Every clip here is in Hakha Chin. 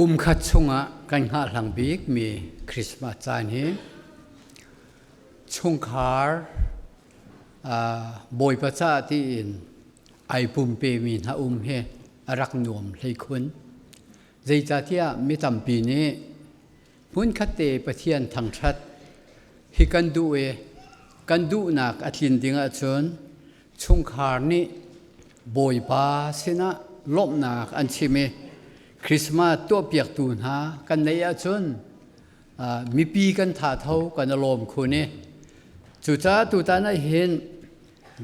Kum khat chungah kan hngahhlang bikmi Christmas caan hi chungkhar Bawipa caah tiin ai pumpemi hna um hi a rak nuam hlei khun. Zeicahtiah mi tampi nih hmunkhat te Pathian thangṭhat hi kan duh i kan duhnak a tlin ding ahcun chungkhar nih Bawipa sinah lawmhnak an chim i Christmas tuahpiaktu hna kan neih ahcun mipi kan tha tho kan i lawm khun i cucaah tutan ah hin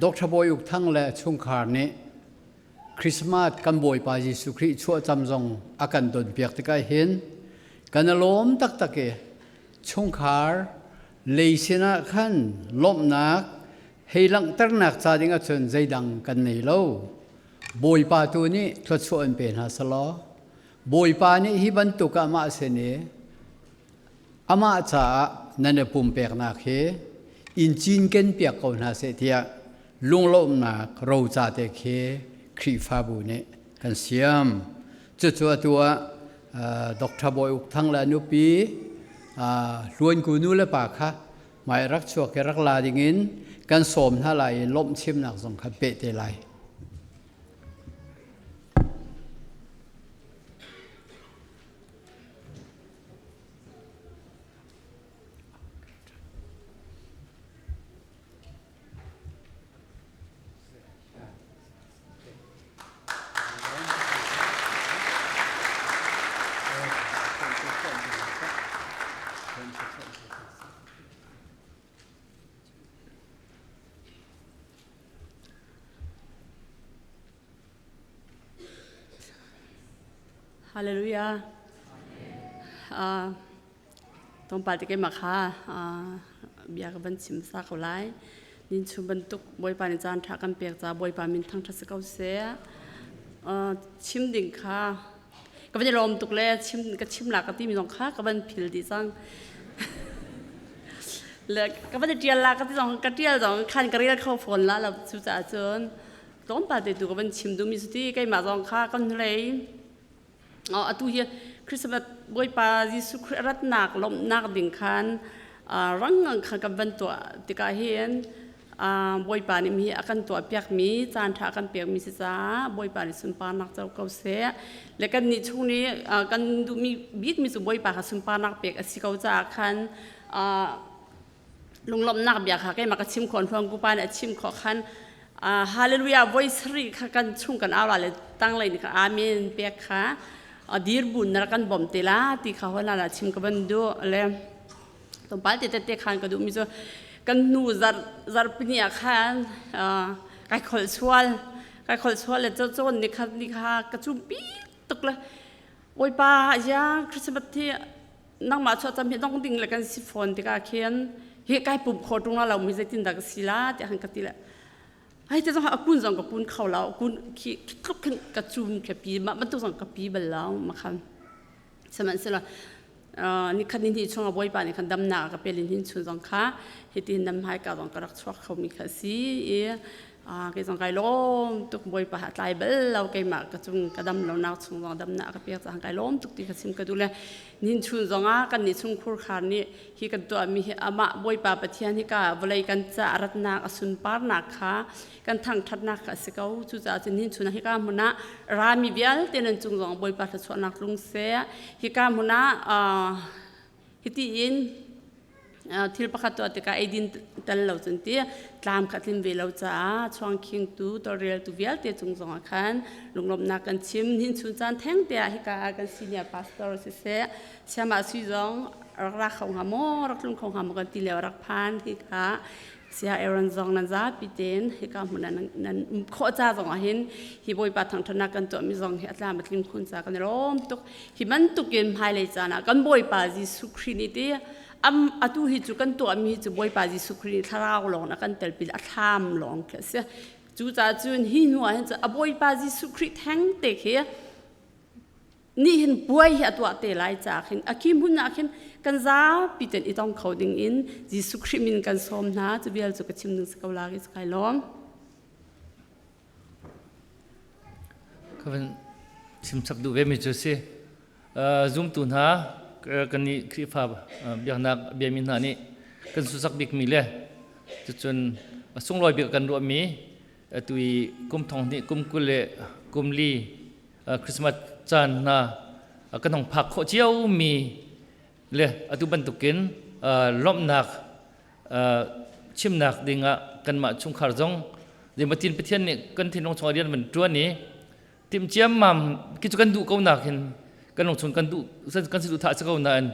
Dr. Bawi Uk Thang le chungkhar nih Christmas kan Bawipa Jesuh Khrih chuahcam zong a kan donpiak tikah hin kan i lawm taktak i chungkhar lei sinah khan lawmhnak hei langhternak ca ding ahcun zeidang kan nei lo. Bawipa tu nih thluachuah in pe hna selaw Bawipa nih hi bantuk ah mah sin i amah caah nan i pumpeknak hi in cinken piak ko hna seh tiah lunglawmhnak roca te khi Khrihfabu nih kan siam. Cucu atu ah Dr. Bawi Uk Thang le a nupi Hluanku nu le pa kha hmai rak chuak i rak la dingin kan sawm hna lai i lawmh chimnak zong kha peh te lai. Hallelujah. Uh, Tlawmpal te keimah kha bia ka van chim sa ko lai. Nin chung bantuk Bawipa nih caan ṭha kan pek ca Bawipa min thangṭhat si ko seh. Chim ding kha ka van i lawm tuk le chim ka chim la ka timi zong kha ka van phil dih cang. Le ka van i ṭial la ka ti zong ka ṭial zong khan ka rel kho fawn la lo cucaah cun tlawmpal te tu ka van chim duhmi cu ti keimah zong kha kan hnulei Atu hi Christmas Bawipa Jesuh Khrih ratnak lawmhnak ding khan rangang kha kan van tuah tikah hin Bawipa nih mi a kan tuahpiakmi caan ṭha a kan pekmi si caah Bawipa nih sunparnak co ko seh. Le kan nih chung nih kan duhmi bikmi cu Bawipa kha sunparnak pek a si ko caah khan lunglawmhnak bia kha keimah ka chim khawh hluang pupa nih a chim khawh khan hallelujah voi sarih kha kan chung kan au la le tanglei nih kha amen pek kha dir bun na kan bawmh te la ti kha hol la chim ka ban du le tompal te te khan ka duh mi cu kan nu zar zarpini ah khan kai khol sual kai khol sual le chon ni kha ni kha ka chum pi tuk le Bawipa ya Christmas thi nangmah chuahcam hi dong ding le kan si fawn tikah khin hi kai pum kho ṭung la lo mi zeitin dah ka si la tiah khan ka ti le ai te zong a kun zong ka kun kho lo kun khi tluk khin ka cum khe pi mah bantuk zong ka pi bal lo ma khan sihmanhsehlaw ni khat ni hnih chung a bawipa nih khan damnak ka pelin hin chun zong kha hitin nam hai ka zong ka rak chuak kho mi kha si i Kei zong kai lawm tuk Bawipa ha tlai bal lo keimah ka cung ka dam lonak chung zong damnak ka pek cang kai lawm tuk ti ka chim ka duh le nin chun zong ah kan nih chung khurkhar nih hi kan tuahmi hi amah Bawipa Pathian hi ka vawlei kan ca ratnak a sunparnak kha kan thangthatnak kha a si ko cucaah cun nin chun ah hika hmun ah rami vialte nan cung zong Bawipa thluachuahnak tlung seh hika hmun ah hiti in thil pakhat tuah tikah eidin tel lo cun ti tlam kha tlin ve lo caah chuangkhingtu tawlreltu vialte cung zongah khan lunglawmhnak kan chim hin chun caan theng te ah hika ah kan senior pastor siseh siamah sui zong rak ra kho hnga maw rak tlung kho hnga maw kan ti lio rak phan hika sia Aaron zong nan zapi tein hika hmun ah nan um khawh ca zong ah hin hi Bawipa thangṭhatnak kan tuahmi zong hi a tlam a tling khun ca kan i lawm tuk hi bantukin hmailei caan ah kan Bawipa Jesuh Khrih nih ti am atu hi cu kan tuahmi hi cu Bawipa Jesuh Khrih nih thlarau lawng a kan telpi a thlam lawng khi a si cucaah cun hi hnu ah hin cu a Bawipa Jesuh Khrih theng te khi nih hin puai hi a tuah te lai caah khin a khi hmun ah khin kan zapi ten i tong kho ding in Jesuh Khrih min kan sawm hna cu vial cu ka chim ding si ko la ki kai lawm Ka van chim chap duh ve mi cu si. Zumtu hna kan nih Khrihfa biaknak biami hna nih kan susak bikmi le cucun a sunglawi bik kan ruahmi atu i kum thong hnih kum 20 le kum li Christmas caan hna kan hong phak khawh ciomi le atu bantukin lawmhnak chimnak dingah kanmah chungkhar zong zeimatin Pathian nih kan thinlung chungah rian van ṭuan i tim ciammam khi cu kan duh ko nak hin kan lungchung kan duh kan si duh thah si ko nain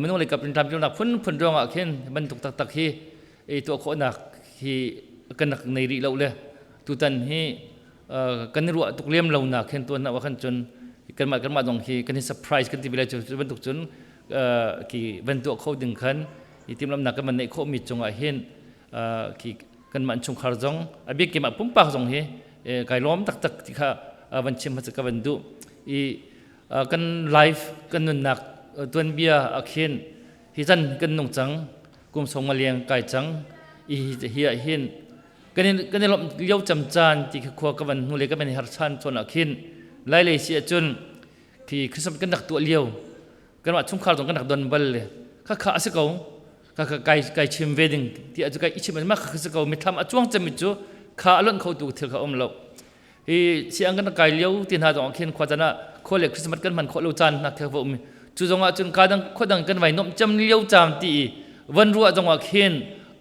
minung lei kap in tlamtlinnak phunphun ruangah khin bantuk taktak hi i tuah khawhnak hi kan rak nei rih lo le tutan hi kan i ruah tuk lem lo nak khin tuan nak khan cun kanmah kanmah zong hi kan i surprise kan ti ve lai cu bantuk cun ki van tuah kho ding khan i timhlamnak kan van neih khawh mi cungah hin khi kanmah chungkhar zong a bik keimah pumpak zong hi kai lawm taktak ti kha van chim hmasa ka van duh i kan life kan nunnak tuanbia a khin hi zan kan nung cang kum song liang kai cang i hi ah hin kan kan i lawmh lio cam caan ti kha khua ka van hnu le ka van har chan chon ah khin lai lei si ahcun khi Christmas kan rak tuah lio kanmah chungkhar zong kan rak don bal le kha kha a si ko kha kha kai kai chim ve ding ti a cu kai i chim ma kha si ko mithlam a chuang cem cu kha a lonh kho tu thil kha um lo hi siang kan kai lio ti hna zong khin khua chan ah khua le Christmas kan hman khawh lo caan hna kha va um cu zong ah cun ka dang khua dang kan vai nom cem lio cam ti i van ruah zong ah khin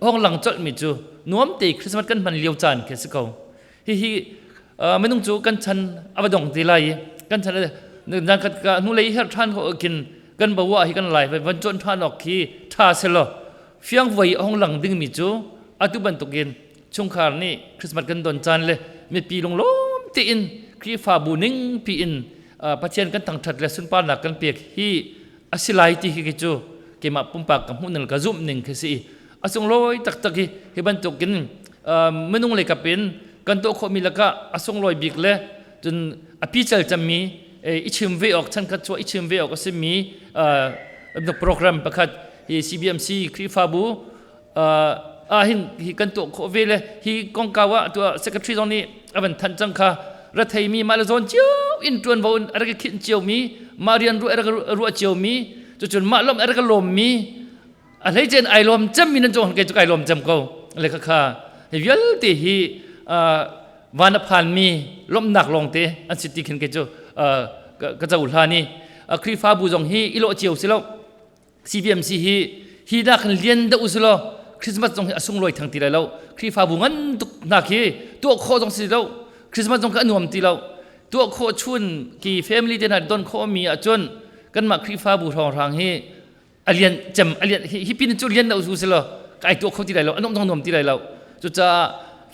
hong lang colh mi cu nuam te Christmas kan hman lio caan khi si ko. Hihi minung cu kan chan a va dong ti lai i kan chan nan khat ka hnu lei her ṭhan ko kin kan bawa hi kan lai van chon ṭhan ok khi ṭha selo fiang voi hong lang ding mi cu atu bantukin chungkhar nih Christmas kan don caan le mipi lunglawm tein Khrihfabu ning pi in Pathian kan thangṭhat le sunparnak kan pek hi a si lai ti khi cu keimah pumpak ka hmuh ka zumh ning khi si a sunglawi taktak hi hi bantukin minung lei kap in kan tuah khawhmi lakah a sunglawi bik le cun a pical cemmi i chim ve awk chan khat chuah i chim ve awk a simi program pakhat hi CBMC Khrihfabu ah hin hi kan tuah khawh ve le hi kongkau ah tuah secretary zong nih a van thanh cang kha retheimi mah le zawn cio in ṭuanvo in a rak i khinh ciomi mah rian ruah a rak ruah ciomi cucun mah lawm a rak lawmmi a hleicen ai lawm cemmi nan cung kei cu kai lawm cem ko le kha kha hi vialte hi van a phanmi lawmhnak lawngte an si ti khin kei cu ka cohlan i Khrihfabu zong hi i lawh cio si lo CBMC hi hi dah khan lian deuh u si law Christmas zong hi a sunglawi thang ti lai lo. Khrihfabu ngan tuk hna khi tuah khawh zong si lo. Christmas zong kha a nuam ti lo. Tuah khawh chun ki family te hna don khawh mi ahcun kanmah Khrihfabu hrawnghrang hi a lian cem a lian hi pin cu lian deuh u si law kai tuah kho ti lai lo a nuam zong nuam ti lai lo. Cucaah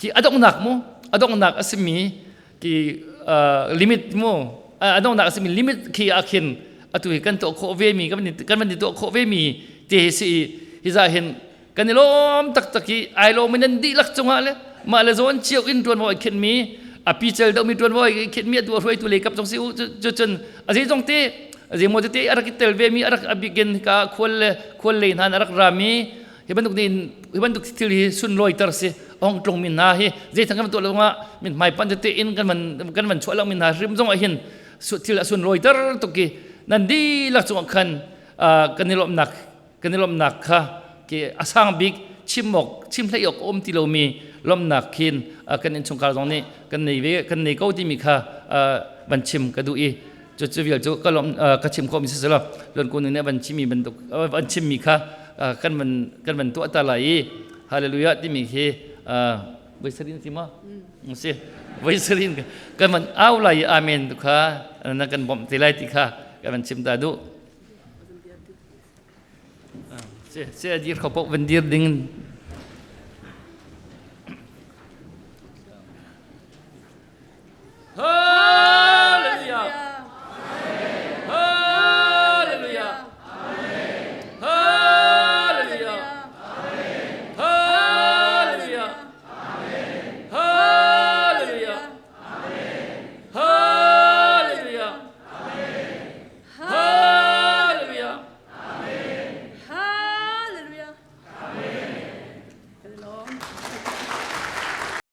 hi a donghnak mu a donghnak a simi ki limit mu a donghnak a simi limit khi ah khin atu hi kan tuah khawh ve mi kan van i tuah khawh ve mi te hi si hi za hin kan i lawm taktak i ai lawm in nan dihlak cungah le mah le zawn cio in tuan voi khin mi a pi cel deuh mi tuan voi khin mi atu hruaitu le kap zong si u cu cun a zei zong te zei mo te a rak i tel ve mi a rak a bikin ka khual le khual le hna a rak ra mi hi bantuk nih hi bantuk thil hi sunlawi ter si ong tlung mi hna hi zei thang kan tuah lo ah min hmai pan tete in kan van kan van chuah lang mi hna hrim zong ah hin thil a sunlawi ter tuk i nan dihlak cungah khan kan i lawmhnak kan i lawmhnak kha ke a sang bik chim awk chim hlei awk um ti lomi lawmhnak khin kan innchungkhar zong nih kan nei ve kan nei ko timi kha van chim ka duh i cu cu vial cu ka lawm ka chim khawhmi si lo lon kun nih van chimmi bantuk van chimmi kha kan van kan van tuah ta lai i hallelujah timi khi voi sarin ti ma si voi sarin kan van au lai i amen tu kha na kan bawmh te lai ti kha kan van chim ta duh si si dir kho paoh van dir ding.